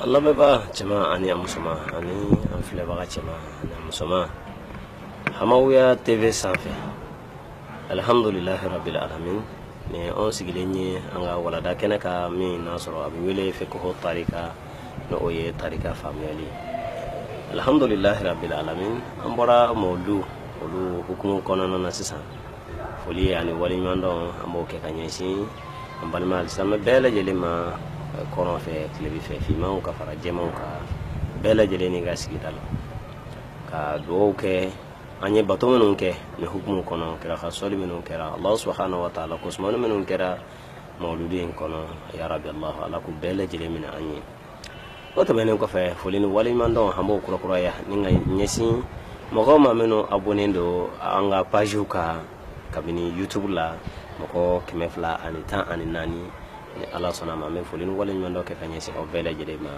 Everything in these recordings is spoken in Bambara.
An lamɛnbaa cɛman ani a musoman ani an filɛbaga cɛman ani a musoman Hamawuya TV sanfɛ, alihamdulilahi rabil alamin, ni anw sigilen ye an ka walada kɛnɛ kan min n'a sɔrɔ a bɛ wele fiqhu tarika, n'o o ye tarika faamuyali. Alihamdulilahi rabil alamin, an bɔra mawulu olu hukumu kɔnɔna na sisan. Foli ani waleɲumandɔn an b'o kɛ ka ɲɛsin an balima alisilamɛ bɛɛ lajɛlen ma, kɔrɔn fɛ, tilebi fɛ, finmanw ka fara jɛmanw kan, bɛɛ lajɛlen n'i ka sigida la, ka dugawu kɛ an ye bato minnu kɛ ni hukumu kɔnɔ, kira ka sɔli minnu kɛra, Allah subhanahu wa ta'ala kosumani minnu kɛra mawuludi in kɔnɔ, ya rabi Allah, ala k'u bɛɛ lajɛlen minɛ an ye. O tɛmɛnen kɔfɛ, foli ni waleɲumandɔn an b'o kurakuraya ni ka ɲɛsin mɔgɔw ma minnu abonné don an ka pagew kan kabini YouTube la, mɔgɔ 214. Ni ala sɔnna ma, an bɛ foli ni waleɲumandɔn kɛ ka ɲɛsin aw bɛɛ lajɛlen ma.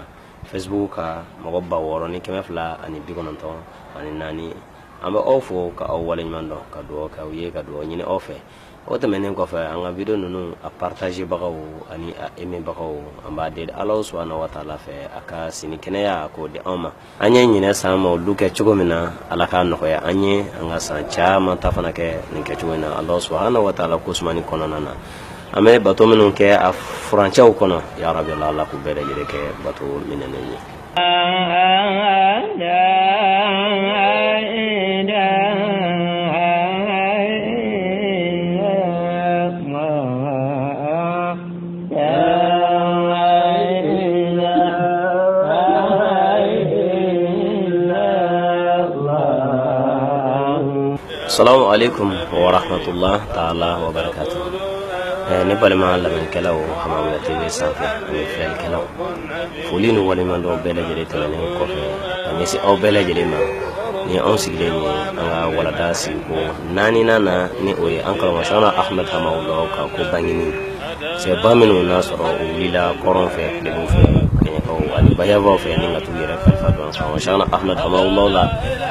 Facebook ka mɔgɔ 6294, an bɛ aw fo ka aw waleɲuman dɔn, ka dugawu kɛ aw ye, ka dugawu ɲini aw fɛ. O tɛmɛnen kɔfɛ, an ka video ninnu a partage bagaw ani a aimé bagaw, an b'a deli Ala subhanahu wa ta'ala fɛ, a ka sini kɛnɛya k'o di anw ma. An ye ɲinɛ san mawulu kɛ cogo min na, ala k'a nɔgɔya an ye an ka san caman ta fana kɛ nin kɛcogo in na, Ala subhanahu wa ta'ala kosumani kɔnɔna na. An bɛ bato minnu kɛ a furancɛw kɔnɔ, ya rabi ala k'u bɛɛ lajɛlen kɛ bato minɛnen ye. Salamu alaikum wa rahmatullah ta'ala wa barakatuh. Ne balima lamɛnnikɛlaw Hamawuya TV sanfɛ ani filɛlikɛlaw, foli ni waleɲumandɔn bɛɛ lajɛlen tɛmɛnen kɔfɛ ka ɲɛsin aw bɛɛ lajɛlen ma, ni anw sigilen ye an ka walada sigiko naaninan na, ni o ye an karamɔgɔ Sɛkina Ahmed Hamawula ka ko bangeni cɛba minnu n'a sɔrɔ u wulila kɔrɔn fɛ, tilebin fɛ, kɛɲɛkaw ani bayanfaw fɛ, ni ka t'u yɛrɛ kalifa don karamɔgɔ Sɛkina Ahmed Hamawula la,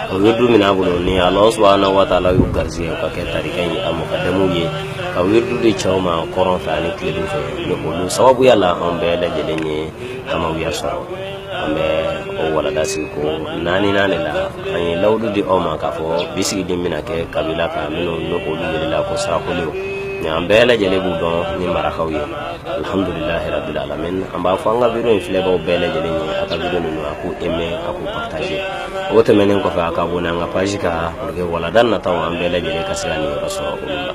ka wirdu minɛ a bolo, ni Ala subahana wa taala y'u garisɛgɛ u ka kɛ tarika in a mukadamuw ye, ka wirdu di cɛw ma kɔrɔn fɛ ani tilebin fɛ. Ni olu sababuya la anw bɛɛ lajɛlen ye Hamawuya sɔrɔ. An bɛ o walada sigi ko naaninan de la. An ye lawudu di aw ma k'a fɔ bi sigiden bɛna kɛ kabila kan minnu ni olu welela ko sarakolew, ni an bɛɛ lajɛlen b'u dɔn ni marakaw ye. Alhamdulilahi rabbil alamin, an b'a fɔ an ka video in filɛbagaw bɛɛ lajɛlen ye, a ka video ninnu a k'u aimer, a k'u partager. O tɛmɛnen kɔfɛ, a ka abonné an ka page kan pour que walada nataw an bɛɛ lajɛlen ka se ka nin yɔrɔ sɔrɔ olu la.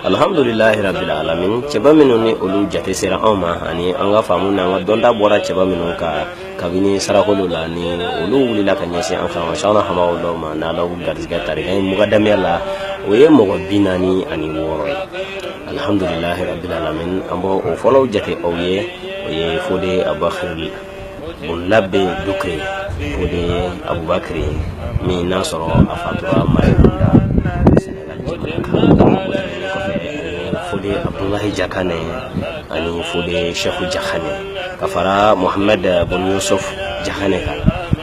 Alhamdulilahi rabbil alamin, cɛba minnu ni olu jate sera anw ma ani an ka faamu n'an ka dɔnta bɔra cɛba minnu ka kabini sarakolo la, ni olu wulila ka ɲɛsin an karamɔgɔ Sɛkina Hamawula ma, n'Ala y'u garisɛgɛ tarika in mukadamiya la, o ye mɔgɔ 46 ye. Alhamdulilahi rabbil alamin, an b'o o fɔlɔw jate aw ye. O ye Fode Abubakar Bulabe Dukure, Fode Abubakar min n'a sɔrɔ a fatura Marikunda, Senegal jamana kan. O tɛmɛnen kɔfɛ, Fode Abdulahi Jakane ani Fode Shehu Jakane ka fara Mohamed Bun Yusuf Jakane kan,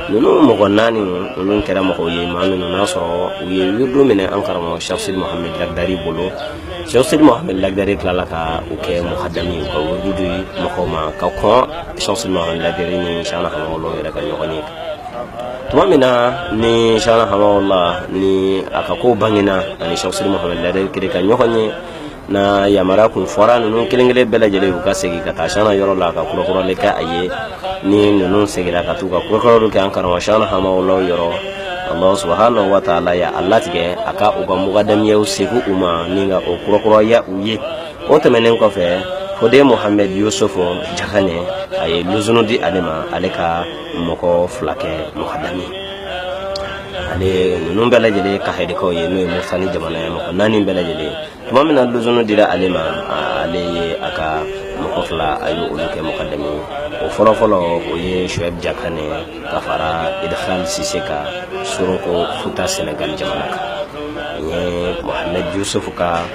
ninnu mɔgɔ naani ninnu kɛra mɔgɔw ye, maa minnu n'a sɔrɔ u ye wirdu minɛ an karamɔgɔ Cheikh Sidi Mohamed Lagdari bolo. Cheikh Sidi Mohamed Lagdari tilala ka u kɛ mukadami, u ka wirdu di mɔgɔw ma ka kɔn Cheikh Sidi Mohamed Lagdari ni Sɛkina Hamawula yɛrɛ ka ɲɔgɔn ye. Tuma min na ni Sɛkina Hamawula ni a ka ko bangena ani Cheikh Sidi Mohamed Lagdari kiri ka ɲɔgɔn ye, na yamaruya kun fɔra ninnu kelen kelen bɛɛ lajɛlen u ka segin ka taa Sɛkina yɔrɔ la ka kurakurali kɛ a ye. Ni ninnu seginna ka t'u ka kurakurali kɛ an karamɔgɔ Sɛkina Hamawula yɔrɔ, Allah subhanahu wa ta'ala ya a latigɛ a ka u ka mukadamiyaw segin u ma ni ka o kurakuraya u ye. O tɛmɛnen kɔfɛ, Fode Mohamed Yusuf Jakane, a ye luzunu di ale ma, ale ka mɔgɔ fila kɛ mukadami. Ale ninnu bɛɛ lajɛlen kahedikaw ye, n'o ye Muritani jamana ye, mɔgɔ naani bɛɛ lajɛlen. Tuma min na luzunu dira ale ma, ale ye a ka mɔgɔ fila, a ye olu kɛ mukadami. O fɔlɔfɔlɔ, o ye Shuaib Jakane ka fara Idkhal Sise ka Soroko Futa, Senegal jamana kan. Nin ye Mohamed Yusuf ka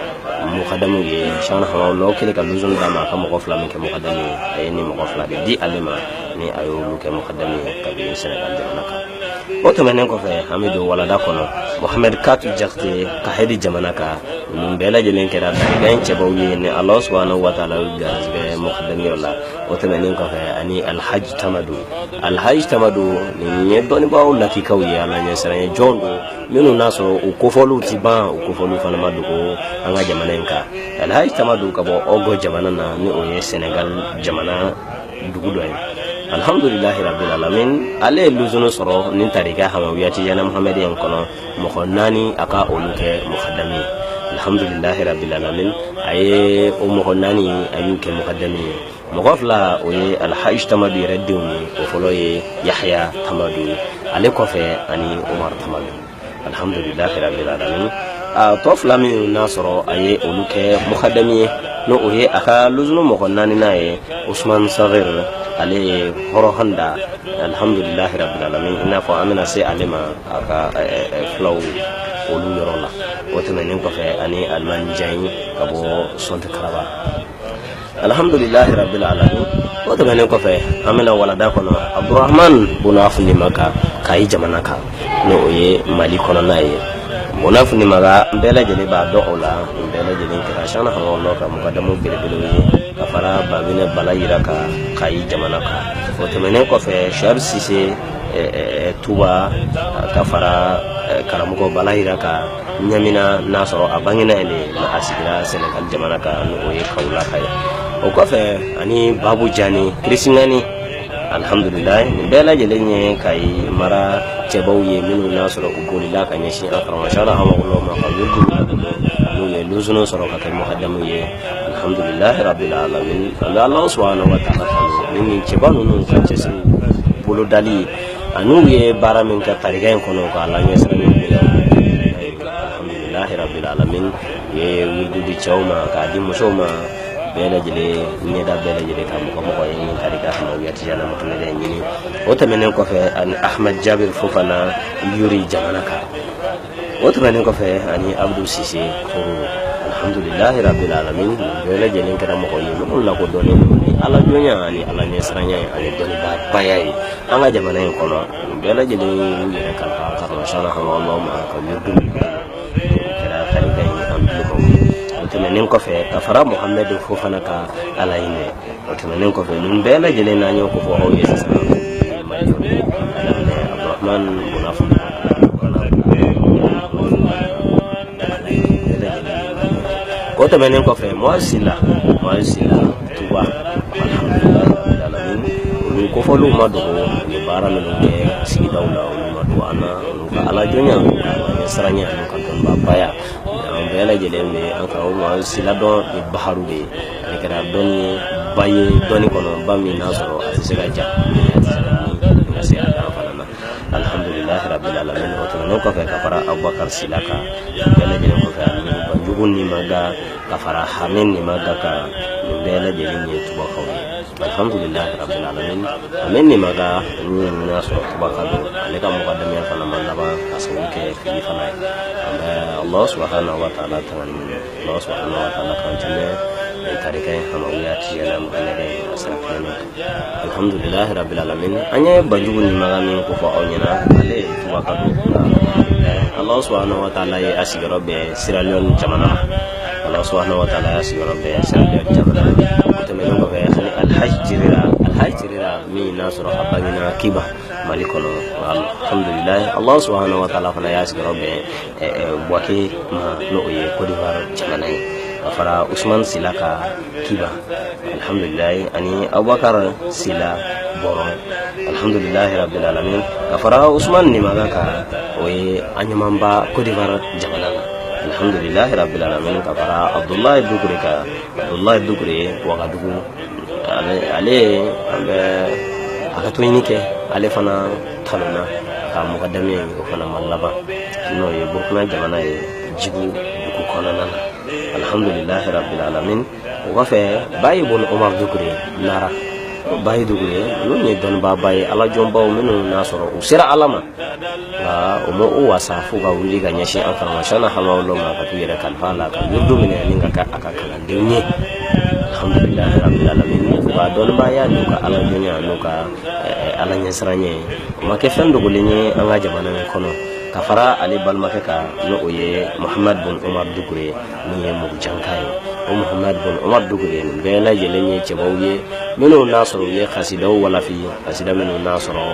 mukadamu ye. Sɛkina Hamawula kɛlen ka luzunu d'a ma, a ka mɔgɔ fila min kɛ mukadamu ye, a ye nin mɔgɔ fila de di ale ma. Ni a y'olu kɛ mukadami ye kabini Senegal jamana kan. O tɛmɛnen kɔfɛ, an bɛ don walada kɔnɔ. Mohamed Katu Jakite, Kahedi jamana kan, ninnu bɛɛ lajɛlen kɛra tarika in cɛbaw ye ni Ala subahanahu wa taala y'u garisɛgɛ mukadamiyaw la. O tɛmɛnen kɔfɛ, ani Alhaji Tamadu. Alhaji Tamadu, nin ye dɔnnibaaw lakikaw ye, Ala ɲɛsiran ye jɔn don minnu n'a sɔrɔ u kofɔliw ti ban, u kofɔliw fana ma dogo an ka jamana in kan. Alhaji Tamadu ka bɔ Ɔgɔ jamana na, ni o ye Senegal jamana dugu dɔ ye. Alhamdulilahi rabbil alamin, ale ye luzunu sɔrɔ ni tarika Hamawiya Tijana Muhamadi in kɔnɔ, mɔgɔ naani a ka olu kɛ mukadami ye. Alhamdulilahi rabbil alamin, a ye o mɔgɔ naani, a y'u kɛ mukadami ye. Mɔgɔ fila, o ye Alhaji Tamadu yɛrɛ denw ye. O fɔlɔ ye Yahya Tamadu, ale kɔfɛ ani Umar Tamadu. Alhamdulilahi rabbil alamin, a tɔ fila min n'a sɔrɔ a ye olu kɛ mukadami ye, n'o o ye a ka luzunu mɔgɔ naaninan ye, Usman Sagir, ale ye hɔrɔhanda. Alhamdulilahi rabbil alamin, i n'a fɔ an bɛna se ale ma a ka filaw olu yɔrɔ la. O tɛmɛnen kɔfɛ, ani Alimani Jayi ka bɔ Sɔnti Karaba. Alhamdulilahi rabbil alamin, o tɛmɛnen kɔfɛ, an bɛna walada kɔnɔ. Abdurahman Bonafu Nimaga, Kayi jamana kan, n'o o ye Mali kɔnɔna ye. Bonafu Nimaga, bɛɛ lajɛlen b'a dɔn o la. Nin bɛɛ lajɛlen kɛra Shana Hamawula ka mukadamu belebelew ye, ka fara Babinɛ Bala Yira kan, Kayi jamana kan. O tɛmɛnen kɔfɛ, Shuaib Sise Tuba, ka fara karamɔgɔ Bala Yira kan Ɲamina, n'a sɔrɔ a bangena yen de, a sigira Senegal jamana kan, o ye Kawulaka ye. O kɔfɛ, ani Babu Jani Kirisingani. Alhamdulilayi, nin bɛɛ lajɛlen ye Kayi mara cɛbaw ye minnu n'a sɔrɔ u bolila ka ɲɛsin an karamɔgɔ Shana Hamawula ma ka wirdu n'u ye luzunu sɔrɔ ka kɛ mukadamu ye. Alhamdulilayi rabbil alamin, an bɛ Ala subahanahu wa taala tanu ni nin cɛba ninnu ka cɛsiri bolodali an'u ye baara min kɛ tarika in kɔnɔ k'a la ɲɛsiran. Alhamdulilahi rabbil alamin, u ye wirdu di cɛw ma k'a di musow ma, bɛɛ lajɛlen ɲɛda bɛɛ lajɛlen ka mɔgɔ mɔgɔ ye nin tarika Hamawiya Tijana Muhamadu ɲini. O tɛmɛnen kɔfɛ, ani Ahmed Jabir Fofana, Yuri jamana kan. O tɛmɛnen kɔfɛ, ani Abdu Sise Koro. Alhamdulilahi rabbil alamin, nin bɛɛ lajɛlen kɛra mɔgɔ ye minnu lakodɔnnen don ni Ala jɔnya ani Ala ɲɛsiranya ye ani dɔnnibaabaya ye an ka jamana in kɔnɔ. Nin bɛɛ lajɛlen y'u yɛrɛ kalifa karamɔgɔ Shana Hamawula ma ka wirdu kɛra tarika in an tulobaw ye. O tɛmɛnen kɔfɛ, ka fara Muhamɛdu Fofana ka Ala hinɛ. O tɛmɛnen kɔfɛ, nin bɛɛ lajɛlen n'an y'o kofɔ aw ye sisan, a daminɛ Abdurahman Bonafu. O tɛmɛnen kɔfɛ, Muazi Sila, Muazi Sila Tuba. Alhamdulilahi rabbil alamin, olu kofɔliw ma dogo. U ye baara minnu kɛ sigidaw la, olu ma dogo an na. Olu ka Ala jɔnya, olu ka Ala ɲɛsiranya, olu ka dɔnnibaabaya, an bɛɛ lajɛlen bɛ an ka Muazi Sila dɔn ni baharu de ye. Ale kɛra dɔnni ye ba ye dɔnni kɔnɔ, ba min n'a sɔrɔ a tɛ se ka ja, a tɛ se ka min ka se a dan fana na. Alhamdulilahi rabbil alamin, o tɛmɛnen kɔfɛ, ka fara Abubakar Sila kan. Bɛɛ lajɛlen kɔfɛ, ani Banjugu Nimaga, ka fara Hame Nimaga kan. Nin bɛɛ lajɛlen ye tubakaw ye. Alhamdulilahi rabbil alamin, Hame Nimaga min n'a sɔrɔ tubaka don, ale ka mɔgɔdamiya fana ma laban ka sababu kɛ fili fana ye. An bɛ Allah subhanahu wa ta'ala tanga ɲini Allah subhanahu wa ta'ala k'an tɛmɛ nin tarika in Hamawiya Tijana Muhamadu a sira tilennen kan. Alhamdulilahi rabbil alamin, an ye Banjugu Nimaga min ko fɔ aw ɲɛna, ale ye tubaka don. Allah subhanahu wa ta'ala ye a sigiyɔrɔ bɛn Sierra Leone jamana ma. Allah subhanahu wa ta'ala y'a sigiyɔrɔ bɛn Sierra Leone jamana ma. O tɛmɛnen kɔfɛ, ani Alhaji Jirira. Alhaji Jirira min n'a sɔrɔ a bangena Kiba, Mali kɔnɔ. Alhamdulilayi, Allah subhanahu wa ta'ala fana y'a sigiyɔrɔ bɛn Buwake ma, n'o ye Côte d'Ivoire jamana ye. Ka fara Usman Sila ka Kiba, alhamdulilayi, ani Abubakar Sila Bɔrɔn. Alhamdulilahi rabbil alamin, ka fara Usman Nimaga kan, o ye Aɲamanba, Côte d'Ivoire jamana na. Alhamdulilahi rabbil alamin, ka fara Abdullahi Dukure kan. Abdullahi Dukure, Wagadugu, ale an bɛ a ka to ɲini kɛ. Ale fana talonna ka mɔgɔdamiya ye, o fana ma laban, n'o ye Burukina jamana ye, Jigu dugu kɔnɔna na. Alhamdulilahi rabbil alamin, o kɔfɛ, Bayi bon Omar Dukure, Nara. Bayi Dukure, ninnu ye dɔnnibaaba ye, alajɔnbaw minnu n'a sɔrɔ u sera Ala ma, nka o ma u wasa f'u ka wuli ka ɲɛsin an karamɔgɔ Shana Hamawula ma, ka t'u yɛrɛ kalifa a la ka wirdu minɛ ni ka kɛ a ka kalandenw ye. Alhamdulilahi rabbil alamin, fo ka ka dɔnnibaaya n'u ka ala jɔnya n'u ka ala ɲɛsiranɲɛ ye, o ma kɛ fɛn dogolen ye an ka jamana in kɔnɔ. Ka fara ale balimakɛ kan, n'o o ye Muhamad bun Umar Dukure, min ye Mugujanka ye. O Muhamad bun Umar Dukure, nin bɛɛ lajɛlen ye cɛbaw ye minnu n'a sɔrɔ u ye kasidaw walafi, kasida minnu n'a sɔrɔ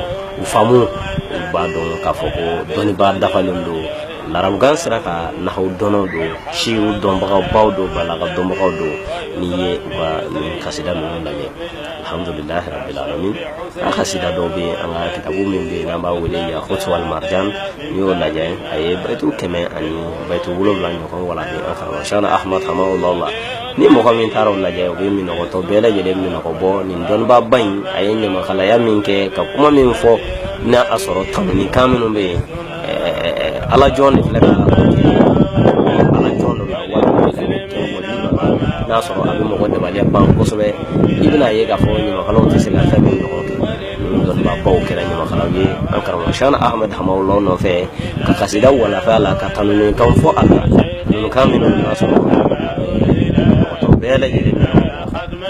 u faamu, u b'a dɔn k'a fɔ ko dɔnnibaa dafalen don larabukan sira kan, nahawu dɔnnaw don, siiru dɔnbagabaw don, balaga dɔnbagaw don. N'i ye u ka nin kasida ninnu lajɛ, alhamdulilahi rabbil alamin, an kasida dɔw bɛ an ka kitabu min bɛ yen n'an b'a wele Yakutu wal Marjan, n'i y'o lajɛ, a ye bayitu 170 ɲɔgɔn walafi an karamɔgɔ Shana Ahmad hamahullah la. Ni mɔgɔ min taara o lajɛ, o bɛ minɔgɔtɔ bɛɛ lajɛlen minɔgɔ bɔ. Nin dɔnnibaaba in, a ye ɲamakalaya min kɛ, ka kuma min fɔ, n'a a sɔrɔ tanunikan minnu bɛ yen, ala jɔn de filɛ ka ala jɔn dɔ la, walima n'a sɔrɔ a bɛ mɔgɔ dabaliya ban kosɛbɛ, i bɛna ye k'a fɔ ɲamakalaw tɛ se ka fɛn min ɲɔgɔn kɛ. Ninnu dɔnnibabaw kɛra ɲamakalaw ye an karamɔgɔ Shana Ahmed hamawula nɔfɛ, ka kasida walafa a la, ka tanunikan fɔ a la, tanunikan minnu n'a sɔrɔ mɔgɔtɔ bɛɛ lajɛlen,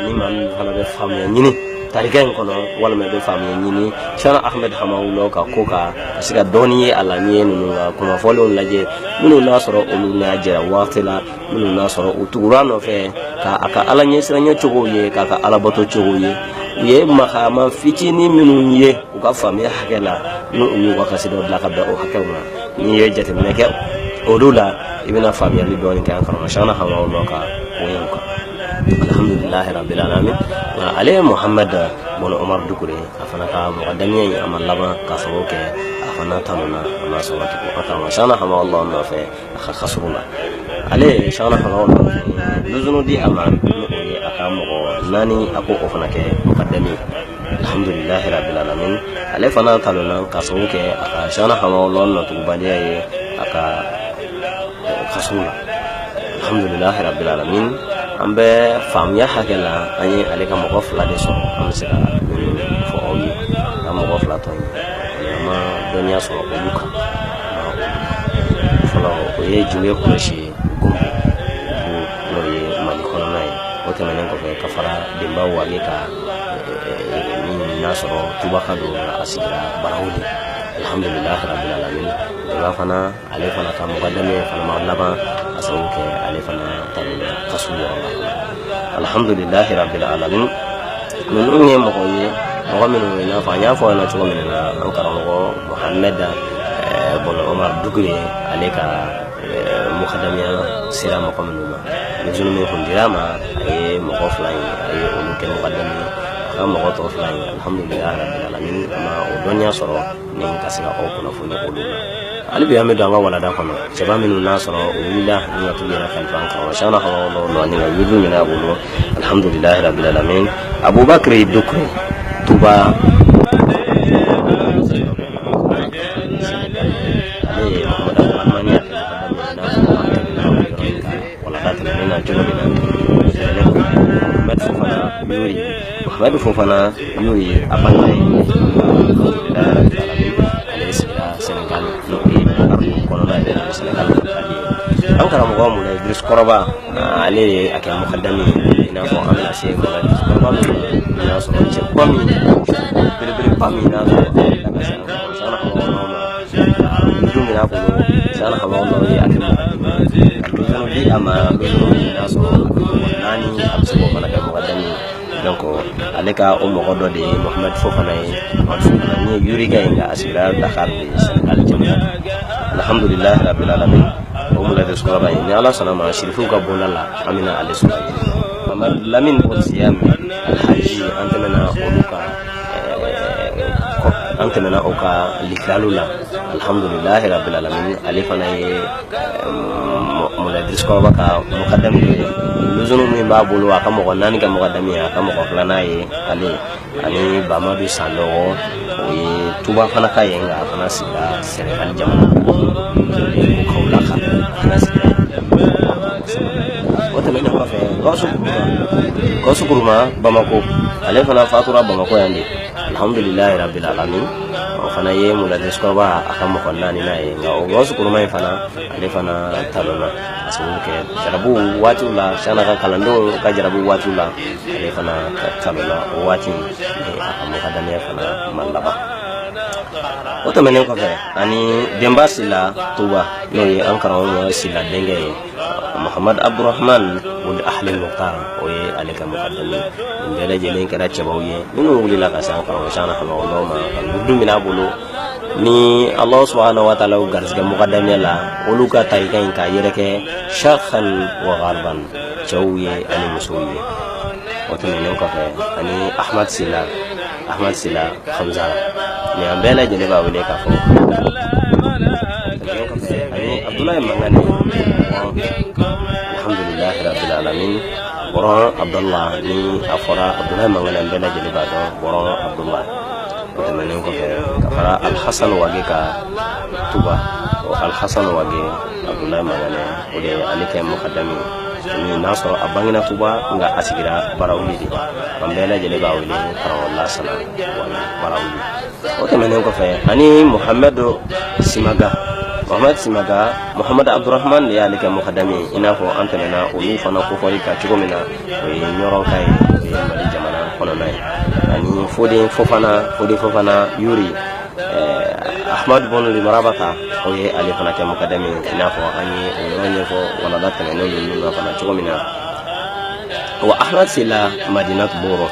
ni maa min fana bɛ faamuya ɲini tarika in kɔnɔ, walima i bɛ faamuya ɲini Shana Ahmed hamawula ka ko kan, ka se ka dɔɔni ye a la. N'i ye ninnu ka kumafɔlenw lajɛ, minnu n'a sɔrɔ olu n'a jɛra waati la, minnu n'a sɔrɔ u tugura nɔfɛ ka a ka ala ɲɛsiranɲɛ cogow ye, k'a ka alabato cogow ye, u ye makama fitinin minnu ye u ka faamuya hakɛ la, n'u y'u ka kasidaw bila ka bɛn o hakɛw ma, n'i ye jateminɛ kɛ olu la, i bɛna faamuyali dɔɔni kɛ an karamɔgɔ Shana hamawula ka koɲɛw kan. Alhamdulilahi rabbil alamin. Nka ale ye Muhamad bɔn Omar Dukure, a fana ka mɔgɔdamiya in, a ma laban, ka sababu kɛ a fana tanuna, a ma sɔrɔ tugun an karamɔgɔ Shana hamawula nɔfɛ a ka kasuru la. Ale Shana hamawula luzunu di a ma, ni o ye a ka mɔgɔ naani, a ko o fana kɛ mɔgɔdami. Alhamdulilahi rabbil alamin. Ale fana tanuna ka sababu kɛ a ka Shana hamawula nɔtugubaliya ye a ka kasuru la. Alhamdulilahi rabbil alamin. An bɛ faamuya hakɛ la, an ye ale ka mɔgɔ fila de sɔrɔ, an bɛ se ka minnu fɔ aw ye. Ka mɔgɔ fila tɔ ye, an ma dɔnniya sɔrɔ olu kan. Fɔlɔ, o ye Jumɛ Kulusi Gonbo, n'o ye Mali kɔnɔna ye. O tɛmɛnen kɔfɛ, ka fara Denba Wage kan, min n'a sɔrɔ Tubaka don, a sigira Barawuli. Alhamdulilahi rabbil alamin. Denba fana, ale fana ka mɔgɔdami fana ma laban, a sababu kɛ ale fana tanuna kasu yɔrɔ la. Alhamdulilahi rabbil alamin. Ninnu ye mɔgɔ ye, mɔgɔ minnu i n'a fɔ an y'a fɔ ɲɛna cogo min na, an karamɔgɔ Muhamɛd bɔn Omar Dukure, ale ka mukadamiya sera mɔgɔ minnu ma, luzunu min kun dira a ma, a ye mɔgɔ fila ye, a ye olu kɛ mukadami ye. A ka mɔgɔ tɔ fila ye, alhamdulilahi rabbil alamin, a ma o dɔnniya sɔrɔ ni ka se ka aw kunnafoni olu la. Hali bi an bɛ don an ka walada kɔnɔ, cɛba minnu n'a sɔrɔ u wulila ni ka t'u yɛrɛ kalifa an karamɔgɔ Shana hamawula ni ka wirdu minɛ a bolo. Alhamdulilahi rabbil alamin. Abubakar Dukure, Tuba, ale ye Muhamadu Abdurahmani y'a kɛ mukadami ye, n'a fɔ an tɛmɛna o yɔrɔ in kan walada tɛmɛnen na cogo min na. Tɛmɛnen kɔfɛ, Muhamadu Fofana Yuri, Muhamadu Fofana Yuri, a fana ye, alhamdulilahi rabbil alamin, ale sigira Senegal, n'o ye Dakar kɔnɔna yɛrɛ, n'o ye Senegal capitale ye. An karamɔgɔ Mulayi Idris Kɔrɔba, ale ye a kɛ mukadami ye, i n'a fɔ an bɛna se Mulayi Idris Kɔrɔba min ma, n'a sɔrɔ cɛ kura min, belebeleba min n'a sɔrɔ a wulila ka se an karamɔgɔ Shana hamawula ma, wirdu minɛ a bolo. Shana hamawula ye a kɛ mukadami ye, ka luzunu di a ma, luzunu min n'a sɔrɔ a bɛ mɔgɔ naani, a bɛ se k'o fana kɛ mukadami ye. Donc ale ka o mɔgɔ dɔ de ye Mohamed Fofana ye. Mohamed Fofana min ye Yurika ye, nka a sigira Dakar de, Senegal jamana kan. Alhamdulilahi rabbil alamin. O Mulayi Idris Kɔrɔba ye, ni Ala sɔnna ma, sirifiw ka bonda la, an bɛna ale sɔrɔ yen. Mamadu Lamine Siyam Alhaji, an tɛmɛna olu ka, an tɛmɛna o ka likilalu la. Alhamdulilahi rabbil alamin. Ale fana ye Mulayi Idris Kɔrɔba ka mukadami dɔ ye. Luzunu min b'a bolo, a ka mɔgɔ naani kɛ mukadami ye, a ka mɔgɔ filanan ye ale ani Bamadu Sanɔgɔ, o ye Tuba fana ka ye, nka a fana sigira Senegal jamana kan, o Kaolack kan, a fana sigira. O tɛmɛnen kɔfɛ, Gawusu Kuruma Bamako, ale fana fatura Bamako yan de. Alhamdulilahi rabbil alamin. O fana ye Mulati Sukaba a ka mɔgɔ naaninan ye. Nka o Gawusu Koroma in fana, ale fana talonna a sababu kɛ jarabu waatiw la, Shana ka kalandenw ka jarabu waatiw la, ale fana talonna o waati ni a ka mukadamiya fana ma laban. O tɛmɛnen kɔfɛ, ani Denba Sila Tuba, n'o ye an karamɔgɔ Sila denkɛ ye, Muhammad Abdurrahman wul Ahli Mukhtar, o ye ale ka mukadami. Nin bɛɛ lajɛlen kɛra cɛbaw ye minnu wulila ka se an karamɔgɔ Shana Hamawula ma ka wirdu minɛ a bolo. Ni Allah subhanahu wa ta'ala y'u garisɛgɛ mukadamiya la, olu ka tarika in k'a yɛrɛkɛ sharqan wa gharban, cɛw ye ani musow ye. O tɛmɛnen kɔfɛ, ani Ahmad Sila, Ahmad Sila Hamza, ni an bɛɛ lajɛlen b'a wele k'a fɔ. Tɛmɛnen kɔfɛ, ani Abdulayi Mangane, alhamdulilahi rabbil alamin, Bɔrɔn Abdullah. Ni a fɔra Abdulayi Mangane, an bɛɛ lajɛlen b'a dɔn Bɔrɔn Abdullah. O tɛmɛnen kɔfɛ, ka fara Alhasan Wage ka Tuba, o Alhasan Wage, Abdulayi Mangane o de ye ale kɛ mukadami ye. Min n'a sɔrɔ a bangena Tuba, nka a sigira Barawuli de, an bɛɛ lajɛlen b'a wele karamɔgɔ Lasana Wage Barawuli. O tɛmɛnen kɔfɛ, ani Muhamɛdu Simaga, Muhamɛd Simaga, Muhamɛd Abdurahman de y'ale kɛ mukadami ye, i n'a fɔ an tɛmɛna olu fana kofɔli kan cogo min na. O ye Ɲɔrɔnka ye, o ye Mali jamana kɔnɔna ye. Ani Foden Fofana, Foden Fofana Yuri, Ahmad Bɔn Limarabata, o ye ale fana kɛ mukadami ye, i n'a fɔ an ye o yɔrɔ ɲɛfɔ walanda tɛmɛnen ninnu na fana cogo min na. Wa Ahmad Sila Madinatu Boro,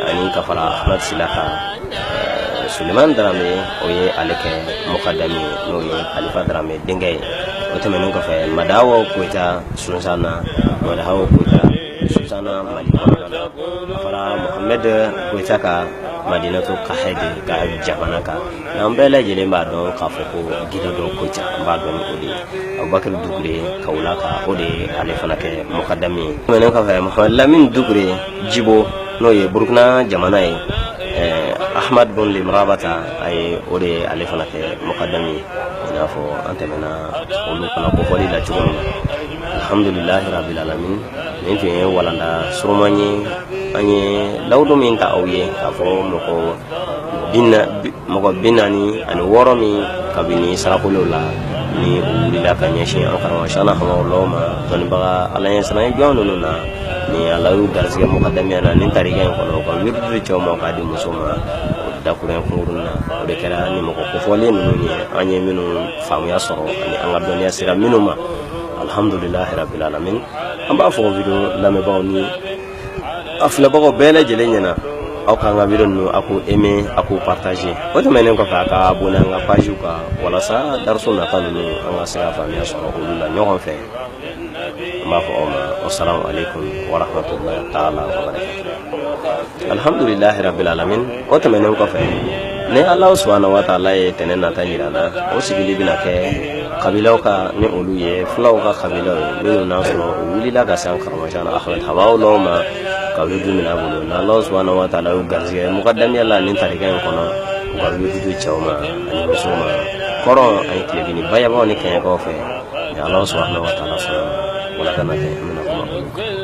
ani ka fara Ahmad Sila kan, Suleiman Darame, o ye ale kɛ mukadami ye, n'o ye Khalifa Darame denkɛ ye. O tɛmɛnen kɔfɛ, Madawo Koyita Sunsana, Madawo Koyita Sunsana Mali kɔnɔna na, ka fara Mohamed Koyita ka Madinatu Kahɛdi ka jamana kan, n'an bɛɛ lajɛlen b'a dɔn k'a fɔ ko Gidado Koyita, an b'a dɔn ni o de ye. Abubakar Dukure Kawulaka, o de ye ale fana kɛ mukadami ye. Tɛmɛnen kɔfɛ, Mohamed Lamine Dukure Jibo, n'o ye Burukina jamana ye, Ahmad Bun Limrabata, a ye o de ye ale fana kɛ mukadami ye, i n'a fɔ an tɛmɛna olu fana kofɔli la cogo min na. Alhamdulilahi rabbil alamin. Nin tun ye walanda suruman ye, an ye lawudu min ta aw ye k'a fɔ mɔgɔ 46 min kabini sarakolow la, ni u wulila ka ɲɛsin an karamɔgɔ Shana Hamawula ma, dɔnnibaga Ala ɲɛsiranɲɛ jɔn ninnu na, ni Ala y'u garisɛgɛ mukadamiya na nin tarika in kɔnɔ, ka wirdu di cɛw ma k'a di musow ma. O dakuruɲɛ kunkurun na, o de kɛra ni mɔgɔ kofɔlen ninnu ye, an ye minnu faamuya sɔrɔ ani an ka dɔnniya sera minnu ma. Alhamdulilahi rabbil alamin. An b'a fɔ video lamɛnbagaw ni a filɛbagaw bɛɛ lajɛlen ɲɛna, aw k'an ka video ninnu, a k'u aimer, a k'u partager. O tɛmɛnen kɔfɛ, a ka abonner an ka page kan, walasa dariso nata ninnu, an ka se ka faamuya sɔrɔ olu la ɲɔgɔn fɛ. An b'a fɔ aw ma wasalamu alaikum warahmatullahi taala wabarakatuh. Alhamdulilahi rabbil alamin. O tɛmɛnen kɔfɛ, ni Ala subhanahu wa taala ye tɛnɛ nata yira na, o sigili bɛna kɛ kabilaw ka, ni olu ye fulaw ka kabilaw ye, minnu n'a sɔrɔ u wulila ka se an karamɔgɔ Shana Ahmed Hamawula ma ka wirdu minɛ a bolo. Ni Ala subhanahu wa taala y'u garisɛgɛ mukadamiya la nin tarika in kɔnɔ, u ka wirdu di cɛw ma ani musow ma, kɔrɔn ani tilebin ni bayabaw ni kɛɲɛkaw fɛ. Ni Ala subhanahu wa taala sɔnna, wala kana kɛ, an bɛna kuma olu kan.